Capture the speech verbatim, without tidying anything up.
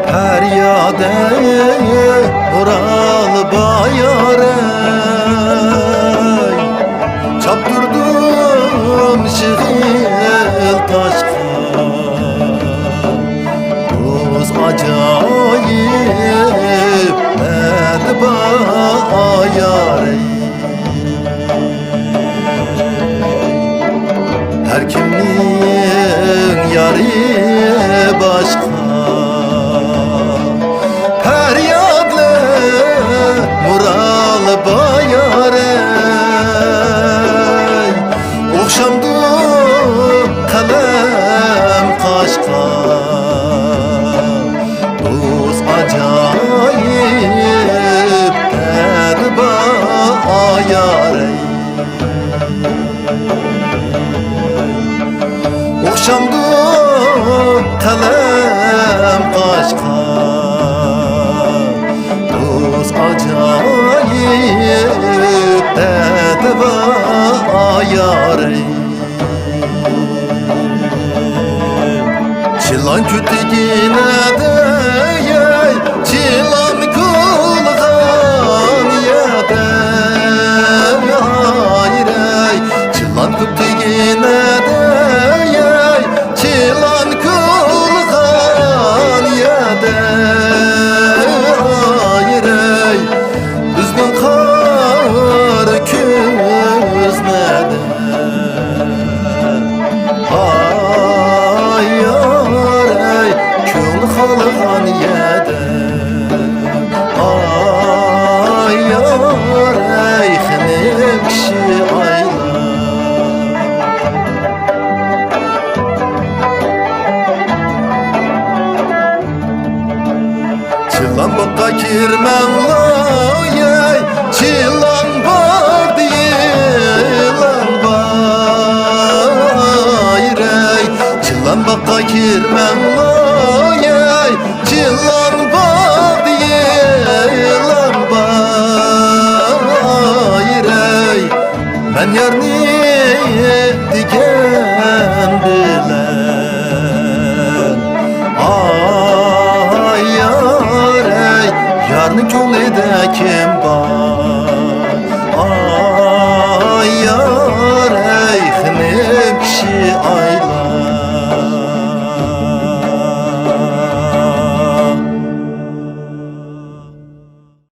پەريادەي ئۇرال بايارەي، چاپتۇردۇم شېغىل تاشقا، بۇز ئاجايىپ بەدىبا ئايارەي. ھەر كىمنىڭ يارى باشقا، پەريادلىق مۇرال بايارەي، ئوخشامدۇ قەلەم قاشقا، بۇز ئاجايىپ بەدىبا ئايارەي. ئوخشامدۇ قەلەم قاشقا، بۇز ئاجايىپ بەدىبا ئايارەي. چىلان كۆتىكىنەدە، يەي، چىلان كولغان يەدە، ئايرەي. چىلان كۆتىكىنەدە، يەي، چىلان كولغان يەدە، ئايرەي. بىزنىڭ قارا كۆزلەردە، ئايارەي، كۆڭۈل خالىغان يەردە، ئايارەي، خېنىم كىشى ئايلار. چىلان باغقا كىرمەڭلار، يەي، چىلان باغدا يىلان بار، ئايرەي. چىلان باغقا كىرمەڭلار، يەي، چىلان باغدا يىلان بار، ئايرەي. مەن يارنى